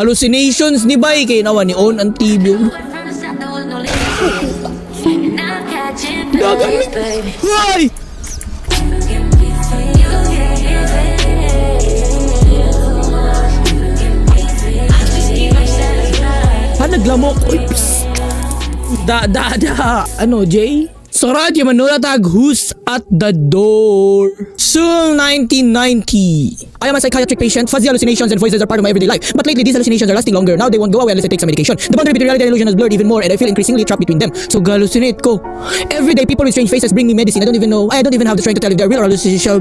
Hallucinations ni bay kay nawa ni on ang TV. Dagan mi. Ay! Ha, naglamok. Uy, psst. Da, da, da. Ano, Jay? Sora, di man tag who's at the door. Soon 1990. I am a psychiatric patient. Fuzzy hallucinations and voices are part of my everyday life. But lately, these hallucinations are lasting longer. Now they won't go away unless I take some medication. The boundary between reality and illusion has blurred even more, and I feel increasingly trapped between them. So hallucinate ko. Every day, people with strange faces bring me medicine. I don't even know. I don't even have the strength to tell if they're real or hallucination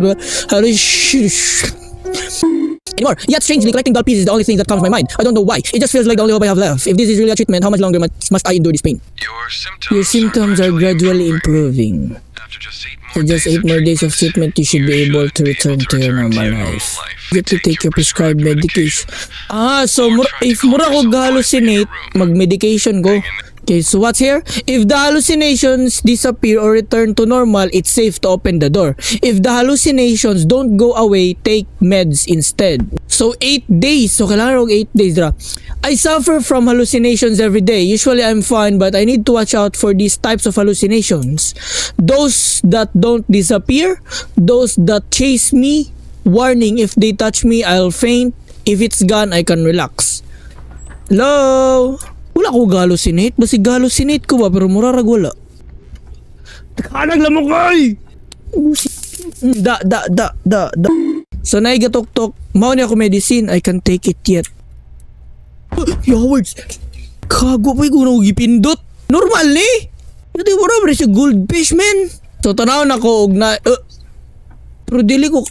anymore. Yet strangely, collecting doll pieces is the only thing that comes to my mind. I don't know why. It just feels like the only hope I have left. If this is really a treatment, how much longer must I endure this pain? Your symptoms, Your symptoms are gradually improving. After just 8 more After just days 8 more days of treatment, you should be able to return to your normal life. Get to take your prescribed medication. Ah, so if mura ko hallucinate, mag-medication ko. Okay, so what's here? If the hallucinations disappear or return to normal, it's safe to open the door. If the hallucinations don't go away, take meds instead. So 8 days. So kailangan og 8 days ra. I suffer from hallucinations every day. Usually I'm fine, but I need to watch out for these types of hallucinations. Those that don't disappear, those that chase me, warning, if they touch me, I'll faint. If it's gone, I can relax. Hello? Wala ko hallucinate. Basi hallucinate ko ba? Pero murarag wala. Takanag lamok ay! Da, da, da, da, da. So naigatok-tok, mao ni ako medicine, I can't take it yet. Yawards! Kago pa yung gipindot. Normal ni! Hindi mo na siya goldfish, man. So tanaw na ko og na pero dili ko.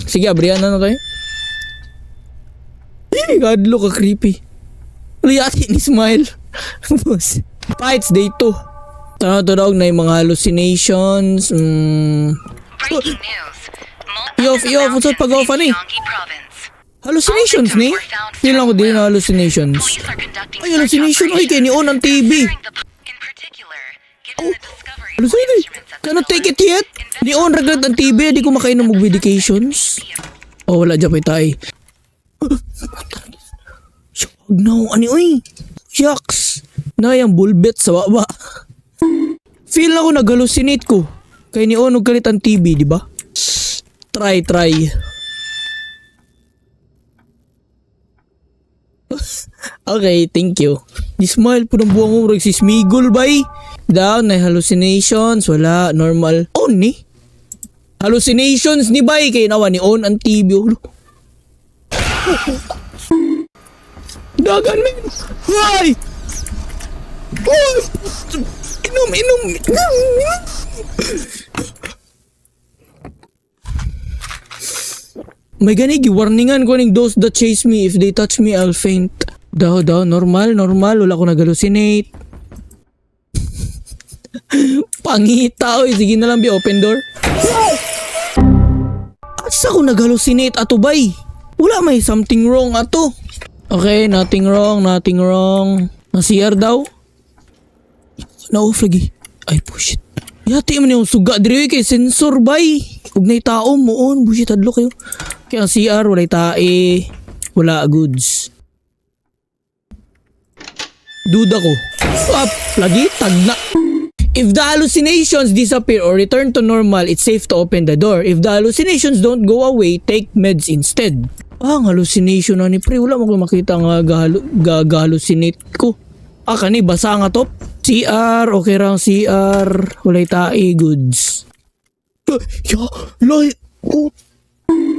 Sige, abrihan na na tayo. Eh, kadlo ka creepy. Liyati ni smile. Boss. Fights day 2. Tanaw tanaw na yung mga hallucinations. Breaking news. I-off, i-off. Mountains What's pag-off, in ani? Gyeonggi Province. Hallucinations ni? Feel ako din na hallucinations. Police are conducting Ay, hallucination. search Ay, kay ni on ang TV. operations. In particular, given Oh, the discovery of hallucinate. instruments at the Cannot take door, it yet. Ni on raglat ang TV. Di ko makainom og medications. Oh, wala dyan pa tayo. Huwag na, ani oy. Shucks. Na yung bulbet sa baba. Feel ako nag-hallucinate ko. Kay ni on og kalit ang TV, di ba? Try, try. Okay, thank you. Di smile po ng buwang mo, murag si Smigol bay. Down, na hallucinations, wala, normal. On ni? Hallucinations ni bay, kay nawa ni on ang TV. Hulo. Dagan men! Ay! Uy! Inom, inom, inom, inom. May gani giwarningan ko ning those that chase me, if they touch me, I'll faint. Daw daw, normal, normal, wala ko nag-hallucinate. Pangita oy, sige na lang bi open door. Asa ko nag-hallucinate ato bay? Wala may something wrong ato. Okay, nothing wrong, nothing wrong. Ang CR daw. Na-off lagi. Ay, bullshit. Yati man yung suga diri kay sensor bay. Ug nay tao mo on, bullshit hadlo kayo. Kaya ang CR walay tae. Wala goods. Duda ko. Up, lagi tagna. If the hallucinations disappear or return to normal, it's safe to open the door. If the hallucinations don't go away, take meds instead. Ah, ang hallucination na ni pre. Wala mo ko makita nga gagahallucinate ko. Ah, kani, basa nga top. CR, okay ra ang CR. Walay tae, goods. Ya, lay, oh.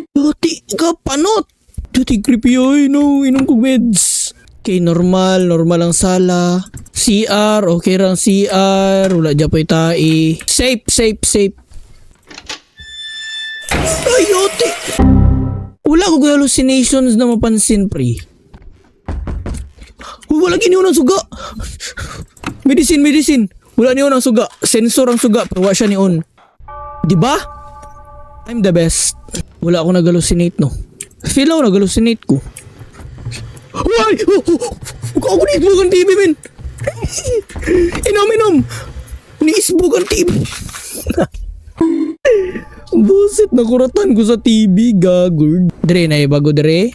Dati ka panot. Dati creepy ay no, inom kog meds. Okay, normal, normal ang sala. CR, okay ra ang CR. Wala dyan pa'y tae. Safe, safe, safe. Ay, yote! Wala ko hallucinations na mapansin, pre. Uy, wala giniyon ang suga. Medicine, medicine. Wala niyon ang suga. Sensor ang suga, pero wala siya niyon. Di ba? I'm the best. Wala ako nag-hallucinate, no? Feel ako nag-hallucinate ko. Why? Oh, oh, oh. Ako niisbog ang TV, men! Inom, inom! Niisbog ang TV! Busit, nakuratan ko sa TV, gagurd. Dre, na bago dre.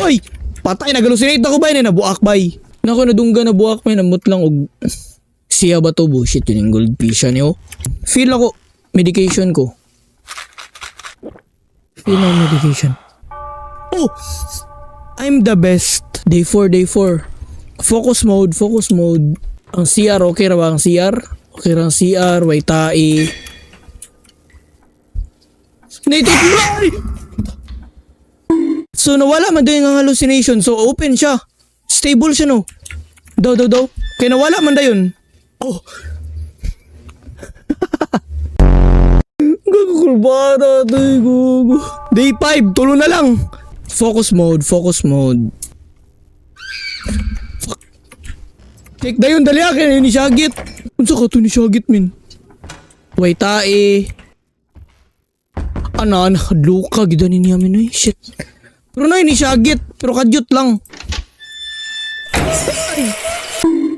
Ay! Patay, nag-hallucinate ako ba? Nabuak bay. Nako, nadungga na buak may namot lang og siya ba to? Bullshit yun yung goldfish niyo. Feel ako medication ko. Feel ako medication. Oh! I'm the best. Day 4, day 4. Focus mode, focus mode. Ang CR, okay ra ba ang CR? Okay ra ang CR, way tae. Native. Ay! So nawala man dayon ang hallucination. So open siya. Stable siya, no. Daw, daw, daw. Kaya nawala man dayon. Oh. Gago kurbada, tay, gago. Day 5, tulo na lang. Focus mode, focus mode. Fuck. Take dayon, dali akin, ni Shagit. Unsa ka to ni Shagit, min? Way tae. Ana, nakadluka, gida ni niya, min, ay, shit. Pero na, ni Shagit, pero kadyot lang. Ay.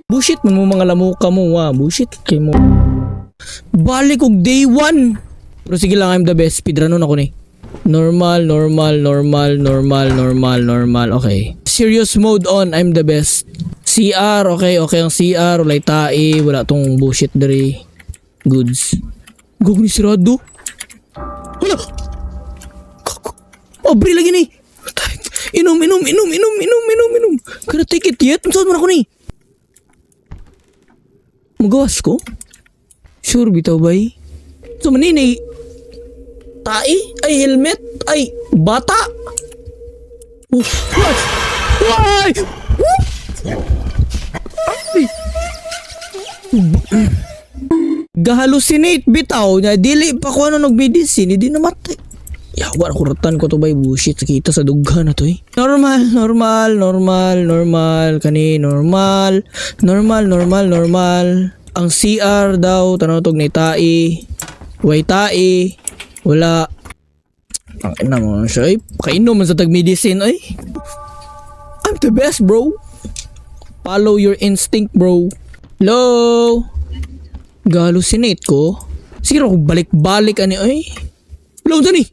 Bullshit man mo mga lamuka mo, wa. Bullshit kay mo. Balik og day 1. Pero sige lang, I'm the best. Speedrun ako ni. Normal, normal, normal, normal, normal, normal. Okay. Serious mode on, I'm the best. CR, okay ang CR. Walay tae, wala tong bullshit diri. Goods. Gago ni sirado. Wala! Gago. Abri lagi ni. Inom, inom, inom, inom, inom, inom, inom. Can I take it yet? Saan man ako ni? Magawas ko? Sure, bitaw bay? So, maninay, tae? Ay, helmet? Ay, bata? Oh, what? Why? Ay! Gahallucinate bitaw niya dili pa ko ano nagmedicine di namatay. Yawa kuratan ko to bay, bullshit kita sa dughan na to eh. Normal, normal, normal, normal kani normal, normal, normal, normal. Ang CR daw tanaw tog ni tae. Way tae. Wala. Ang ina mo siya ay kainom man sa tag medicine ay. I'm the best, bro. Follow your instinct, bro. Hello. Gahallucinate ko. Sige ako balik-balik ani ay. Hello, ni.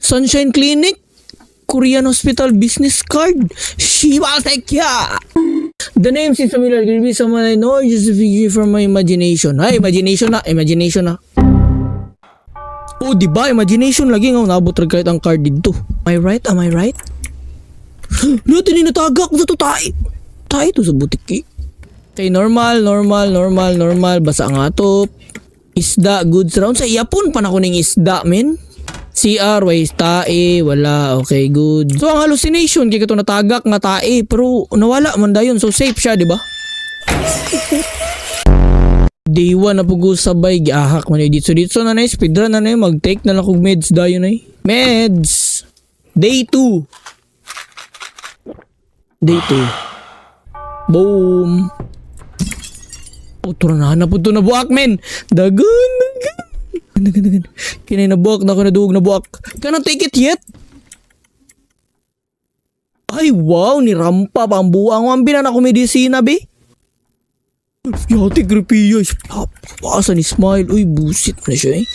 Sunshine Clinic, Korean Hospital Business Card. Shiba Tekya. The name seems familiar. Could be someone I know or just a figure from my imagination. Ay, imagination na. Imagination na. Oh, di ba? Imagination lagi nga. Nabot ra kahit ang card dito. Am I right? Am I right? Natin ni natagak sa to tae. Tae to sa butiki. Okay, normal, normal, normal, normal. Basa nga to. Isda, goods round. Sa iyapon pa na ko ning isda, men. CR, way tae, wala, okay, good. So, ang hallucination, kaya to natagak nga tae, pero nawala man dayon. So, safe siya, di ba? Day 1 na pugo sabay, giahak man yun. Dito, dito na na, speedrun na na, mag-take na lang kog meds dayon ay. Meds! Day 2. Day 2. Boom! Oh, tura na, hanap po to na buak, men! Dagan, dagan! Dagan, dagan. Kinay na buak na ako naduog na buak. Can I take it yet? Ay, wow, ni rampa pa ang buang. Ang binan ako medisina, be. Yati, creepy. Asa ni smile. Uy, busit na siya eh.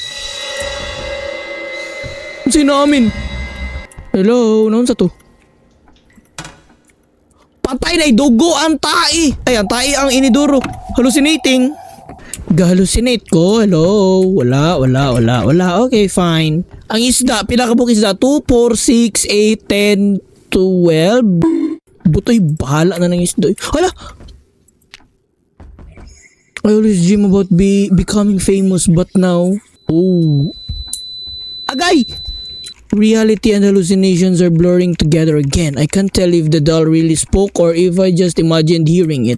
Ang sinamin? Hello, naon sa to? Patay na dugo ang tae. Ay, ang tae ang iniduro. Hallucinating. Gahallucinate ko. Hello. Wala, wala, wala, wala. Okay, fine. Ang isda, pila ka buok isda? 2, 4, 6, 8, 10, 12. Butoy, bahala na ng isda. Hala! I always dream about becoming famous, but now, oh. Agay! Reality and hallucinations are blurring together again. I can't tell if the doll really spoke or if I just imagined hearing it.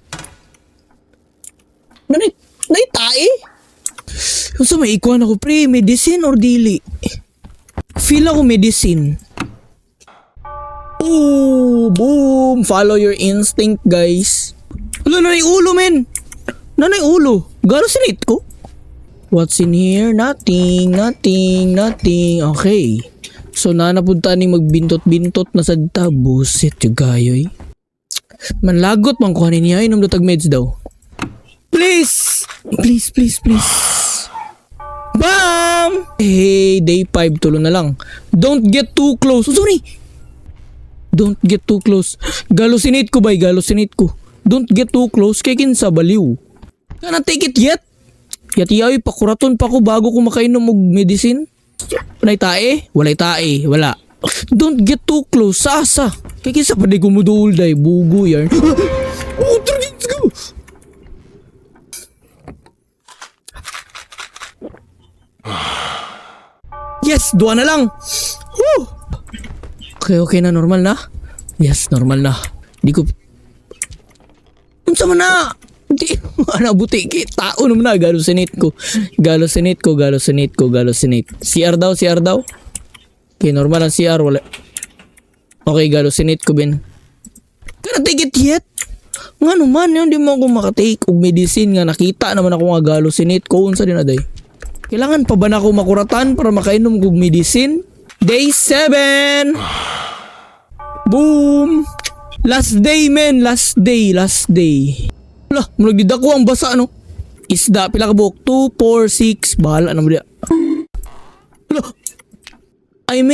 Nanay, nay tae? So may ikuan ako, pre, medicine or dili? Feel ako medicine. Oh, boom! Follow your instinct, guys. Ano, nanay ulo, men? Nanay ulo. Galucinate ko? What's in here? Nothing, nothing, nothing. Okay. So, nanapunta ni magbintot-bintot na sa busit yung gayoy. Manlagot man kuha niya, inom datag meds daw. Please! Please, please, please. Bam! Hey, day 5, tulo na lang. Don't get too close. Oh, sorry! Don't get too close. Galusinate ko bay, galusinate ko. Don't get too close kay kinsa baliw. Kana take it yet? Yati ay pakuraton pa ko bago ko makainom og medicine. Walay tae? Walay tae, wala. Don't get too close sa asa. Kay kinsa pa di gumuduol day, bugo yarn. Oh, let's go. Yes, duha na lang. Woo! Okay na, normal na. Yes, normal na. Di ko. Unsa man na? Di, ana buti ki tao naman na galusinate ko. Galusinate ko, galusinate ko, galusinate. CR daw, CR daw. Okay, normal ang CR wala. Okay, galusinate ko bin. Kana take it yet? Nga naman, yun, di mo ako makatake og medicine nga nakita naman ako nga galusinate ko unsa din aday. Kailangan pa ba na ako makuratan para makainom og medicine? Day 7! Boom! Last day, men. Last day, last day. Wala, murag dako ang basa, no? Isda, pila ka buok? 2, 4, 6. Bahala na mo diya. Wala. I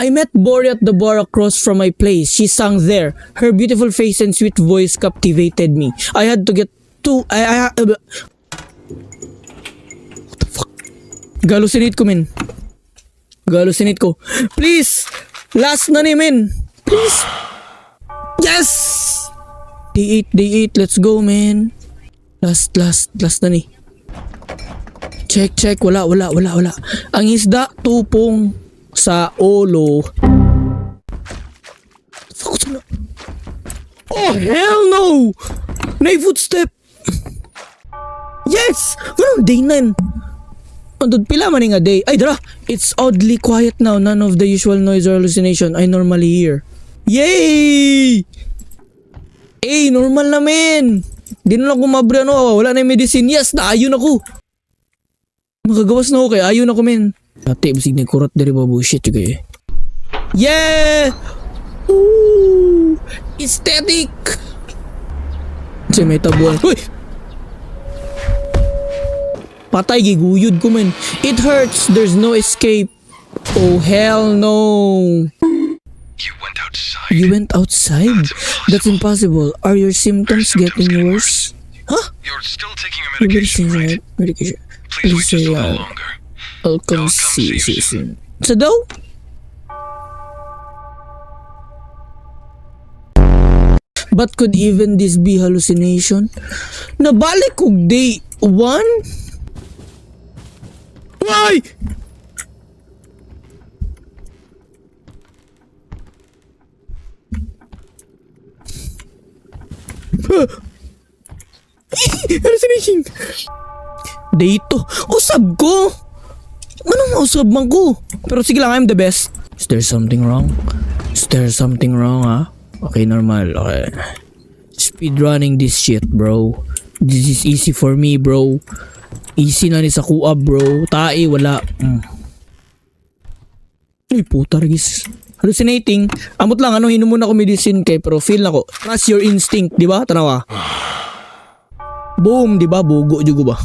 met Bori at the bar across from my place. She sang there. Her beautiful face and sweet voice captivated me. I had to get to I What the fuck? Galusinate ko, men. Galusinate ko. Please! Last na ni, men. Please! Yes! Day 8, day 8. Let's go, man. Last, last, last na ni. Check, check. Wala, wala, wala, wala. Ang isda, tupong sa ulo. Fuck, na. Oh, hell no! Nay footstep! Yes! Anong day 9? Andun pila man nga day. Ay, dara! It's oddly quiet now. None of the usual noise or hallucination I normally hear. Yay! Eh, normal na men! Di na lang kumabre ano, wala na yung medicine. Yes, naayon ako! Makagawas na ako kay ayon ako men. Ate, bisig ni kurot diri ba bullshit juga eh. Yeah! Ooh! Aesthetic! Kasi may tabuan. Uy! Patay, giguyod ko men. It hurts. There's no escape. Oh, hell no. You went outside. You went outside? That's impossible. Are your symptoms getting worse? Huh? You're still taking your You're medication, right? Medication. Please wait just a say, little longer. I'll come I'll come see see you you soon. Sa daw? But could even this be hallucination? Nabalik kog day 1? Why? Hallucination! Day 2. Usab ko! Anong mausab man ko? Pero sige lang, I'm the best. Is there something wrong? Is there something wrong, ha? Okay, normal. Okay. Speed running this shit, bro. This is easy for me, bro. Easy na ni sa kuha, bro. Tae, wala. Uy, puta, regis. Hallucinating. Amot lang, ano, hinom muna ako medicine kay pero feel na ko. Trust your instinct, di ba? Tanawa. Boom, di ba? Bugo, jugo ba?